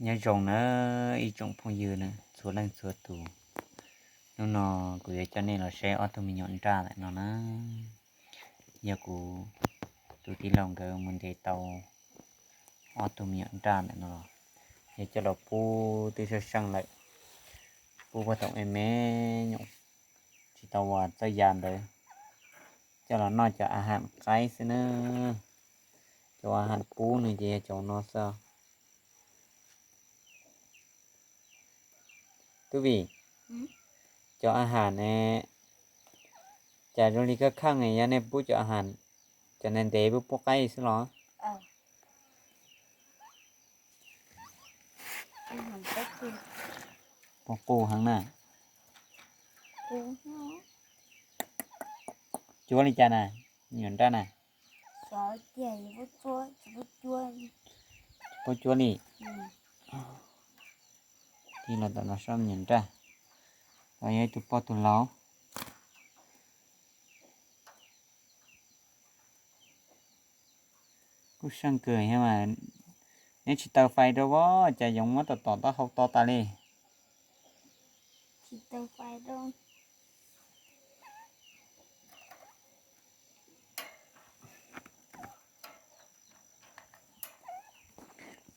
Nyob zoo na ib tsoom phooj ywg na txhua leej txhua tus. Hnub no kuv yuav coj nej los saib ob tug me nyuam nraj ntawm no na. Yog kuv tus tij laug nkawd mus ntes tau ob tug me nyuam nraj ntawm no los, yog coj los pub twb sab seej lawm, pub puag thaum me me nyuam tsis tau ua txawj ya ntawd, coj los noj cov a ham qaib xwb na. Cov a ham pub nws ces yog cov no xwb. Tub Vim, cov a ham ne, cas zoo li koj kheej yog nej pub cov a ham, cov ntev ntev pub pub qaib xwb los? Pub qus heev na. Cuab li cas na, me nyuam nraj na? Pub cuab li. Tig los tom no saib me nyuam nraj, los yog ib tug poj tug laus. Kuj seej kawg thiab mas. Neb tsis taws fais rau os, cas yoov muab tom tom taub hau to tas li.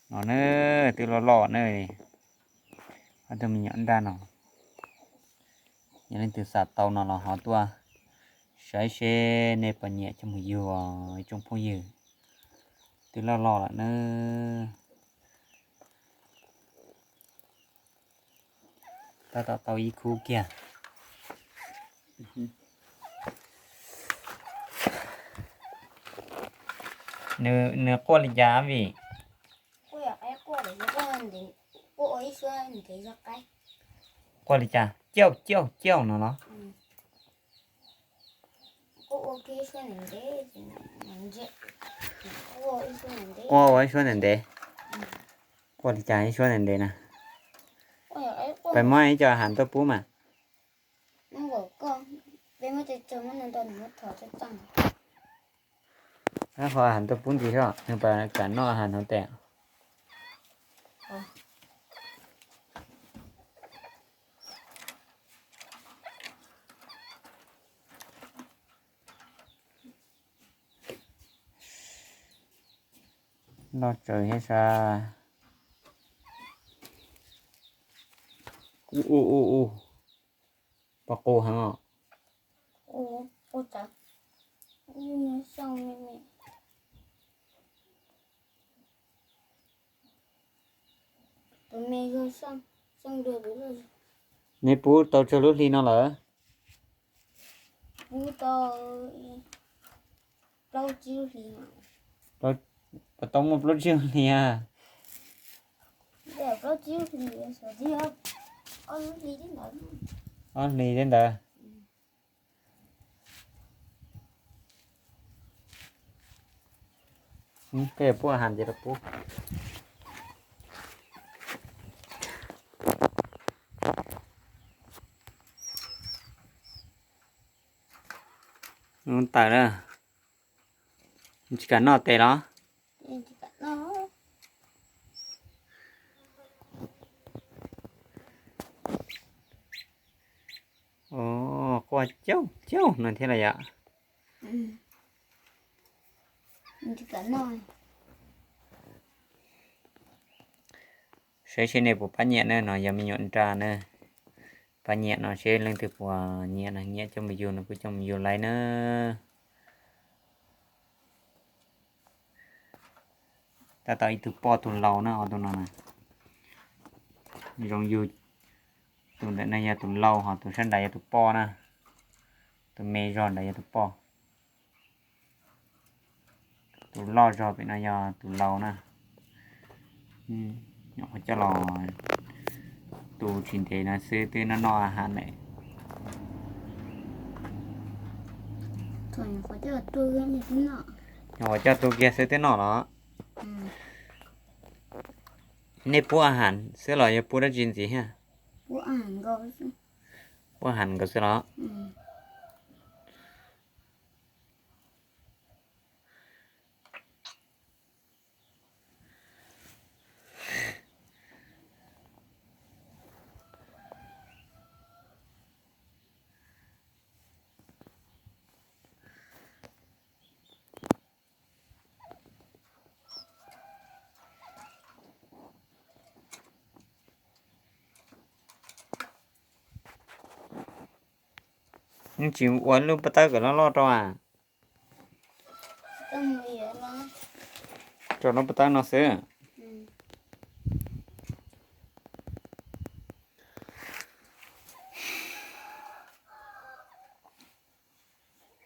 No na, twb loj loj na. Ob tug me nyuam nraj no, yog leej twg xav tau no los ho tuaj saib seb nej puas nyiam coj mus yug os ib tsoom phooj ywg. Twb loj loj lawm na. Tab tom tau ib khub kiag. Nws quaj li cas Vim? Quaj li cas, ciauj ciauj ciauj no los? Quaj ua ib suab ntev ntev. Quaj li cas ib suab ntev ntev na? Peb muab ib co a ham tuaj pub mas. Ho a ham tuaj pub ntxiv os, nws puas kam noj a ham hauv tes. Loj tsawv thiab sas. U u u u, pom qus heev os. Neb pub tau tsawg lub hli no lawm? Puas tau muaj plaub tsib hli a? Ob hli thiab ntawd. Koj yuav pub a ham ces los pub. Tawm na, tsis kam noj tes los? Quaj cauj cauj no thiab los yom? Saib seb nej puas pab nyiam na, no yog me nyuam nraj na. Pab nyiam no seb leej twg puas nyiam no, nyiam coj mus yug no kuj coj mus yug lawm na. Tab tom ib tug poj tug lau na, ob tug no na. Zoo yug, tus ntawm no yog tus lau, ho tus sab nrad yog tus poj na. Tus me zog ntawd yog tus poj. Tus loj zog pem no yog tus lau na. Nyuam qhuav coj los tu tsis ntev no xwb twb noj noj a ham lawm. Nyuam qhuav coj tu kiag xwb twb noj los? Nej pub a ham xwb los yog pub dab tsi ntxiv thiab? Pub a ham nkaus xwb los? Tsis ua lub pob tawb kom loj loj rau a? Rau lub pob tawb no xwb.